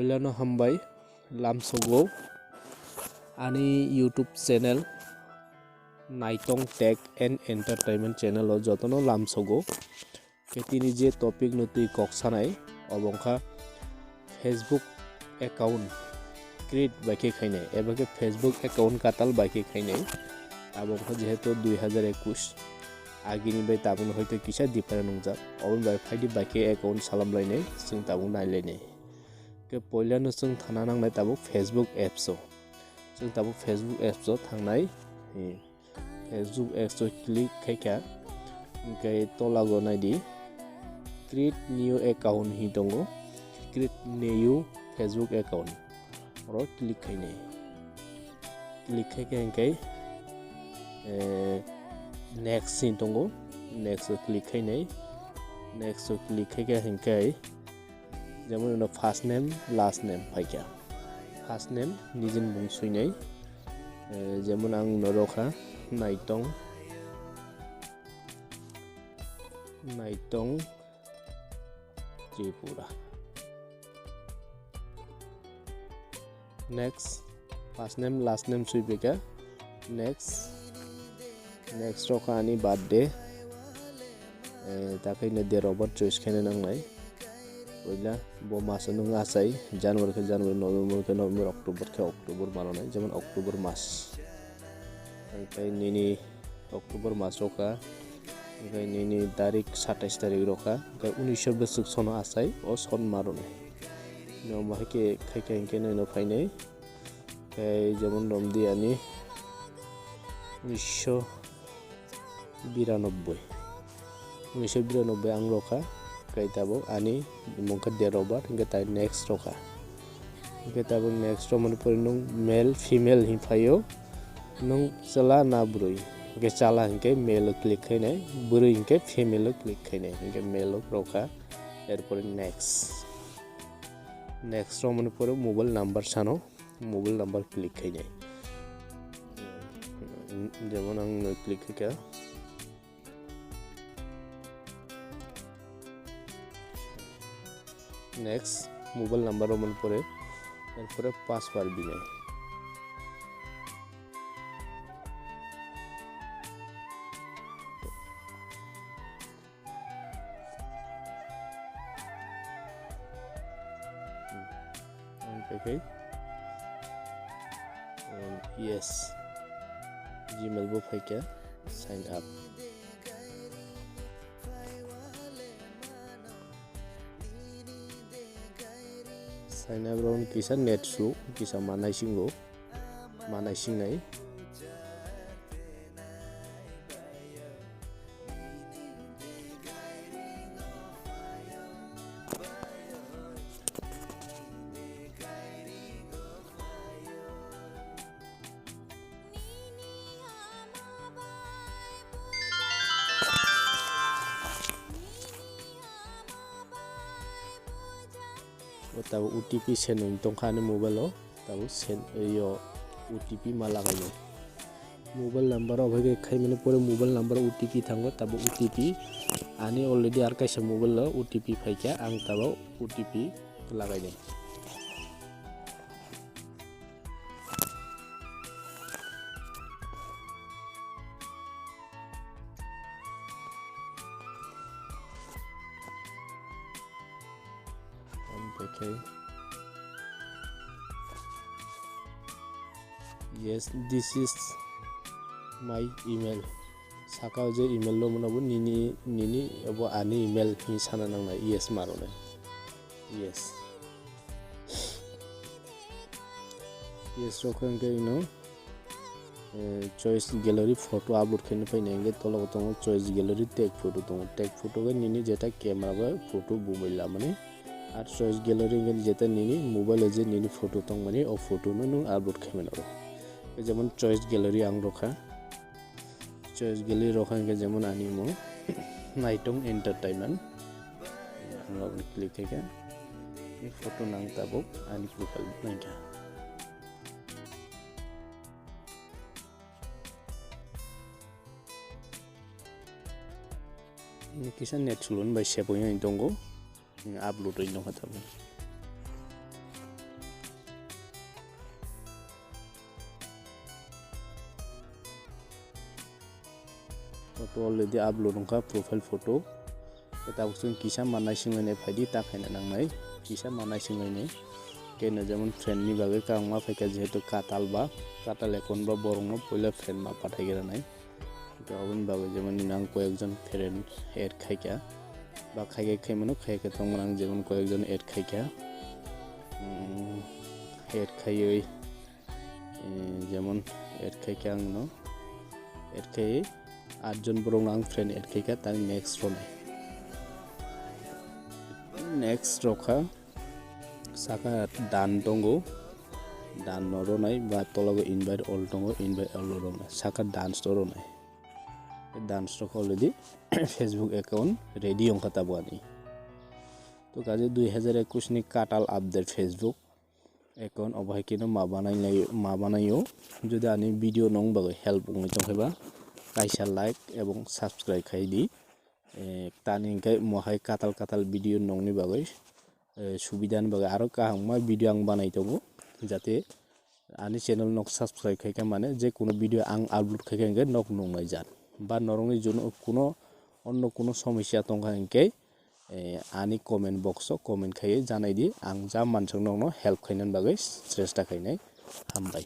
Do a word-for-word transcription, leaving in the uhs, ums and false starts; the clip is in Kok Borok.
Lano hambai lamsogo ani YouTube channel Naitong Tech and Entertainment channel o jotono lamsogo. Khe tini je topic no twi kok sanai, obo wngkha Facebook account create bai khe khainai, eba khe Facebook account katal bai khe khainai. Abo wngkha jehetu dui hazar ekush, agini bai tabukni hoito kisa different wngjak. Oboni bai phaidi bai khe account salam lainai, chwng tabuk nai lainai. Khe poilano chwng thana nangnai tabuk Facebook apps o. Chwng tabuk Facebook apps o thangnai. Hmm. Facebook apps o click khaikha, hwnkhe tolago naidi, create new account hin tongo, create new Facebook account, oro click khainai. Click khaikha hwnkhe, eh, next hin tongo, next o click khainai, next o click khaikha hwnkhe, jemon ino first name, last name phaikha. First name nijini mung swinai. Eh, jemon ang norokha Naitong, Naitong Tripura. Next, first name, last name swipaikha. Next, next rokha ani birthday. Eh, takhaino date of birth choice khaina nangnai. Puila bo maso nwng achai, January khe January, November khe November, October khe October manonai, jemon October mas. Hwnkhe nini October mas rokha, hwnkhe nini tarik satais tarik rokha, hwnkhe unisho bwswk sono achai, o son maronai. Nokma hai khe khaikha hwnkhe noino phainai. Tei jemon romdi ani unisho biranobboi. Unisho biranobboi ang rokha. Tei tabuk ani mungkha date of birth, hwnkhe tai next rokha. Hwnkhe tabuk next romani pore nwng male, female hin phaio. Nwng chwla na bwrwi? Hwnkhe chwla hwnkhe male o click khainai, bwrwi hwnkhe female o click khainai. Hwnkhe male o rokha. Erpore next. Next romani pore mobile number sano. Mobile number click khainai. Jemon ang no click khaikha. Next, mobile number romani pore, erpore password binai. Ang paikhe, um, yes, Gmail bo phaikha, sign up. Sign up rok kisa net slow, kisa manai singo, manai singnai. O tabuk O T P send wng tongkha ani mobile o, tabuk send, yo, O T P ma lagaino. Mobile number o bai khe khaimani pore mobile number O T P thango, tabuk O T P ani already ar kaisa mobile o O T P phaikha, ang tabuk O T P lagainai. Ang paikhe, yes, this is my email. Saka o je email lo mano bo nini, nini abo ani email hinwi sana nangnai, yes marunai. Yes. Yes rok hwnkhe ino, eh, choice gallery photo upload khaina paina hwnkhe tolo tongo choice gallery tag photo tongo. Tag photo khe nini jeta camera bai photo bumui lamani. Ar choice gallery hwnkhe jeta nini mobile o je nini photo tongmani o photo no nwng upload khaimani oro. Jemon choice gallery ang rokha. Choice gallery rok hwnkhe jemon ani mung Naitong Entertainment. Ang aboni click khaikha. Ni photo nang tabuk ani profile naikha. Ni kisa net slow bai sep wngwi tongo. Upload wngwi tongkha tabuk. Photo already upload wngkha, profile photo. Tabuk chwng kisa ma naisinglainai phaidi, ta khaina nangnai, kisa ma naisinglainai. Keno jemon friend ni bagwi kwbangma phaikha, jehetu katal ba, katal account ba borokno puila friend ma pathai granai. Aboni bagwi jemon nini ang koyekjon friend add khaikha, ba khaikhe khaimano, khaikhe tongmani ang jemon koyekjon add khaikha. Hmm, add khaiwi, eh, jemon add khaikha ang no, add khaiwi atjon borokno ang friend add khaikha, tang next rwnai. Next rokha, saka done tongo, done no rwnai, ba tologo invite all tongo, invite all rwnai, saka done to rwnai. Done rok already Facebook account ready wngkha tabuk ani. To kaje dui hajar ekush ni katal update Facebook account obo hai khe no ma banai lai, ma banaio. Jodi ani video nong bagwi help wngwi tongkhe ba kaisa like ebong subscribe khai di. Eh, tani hwnkhe mohai katal katal video nongni bagwi, eh, subida ni bagwi aro kaham ma video ang banai tongo, jate ani channel nok subscribe khaikha mane je kuno video ang upload khaikha hwnkhe nok nungnai jan. Ba norokni jono kuno onno kuno somosya tongkha hwnkhe, eh, ani comment box o comment khaiwi janai di, ang ja mansuk nokno help khainani bagwi chesta khainai. Hambai.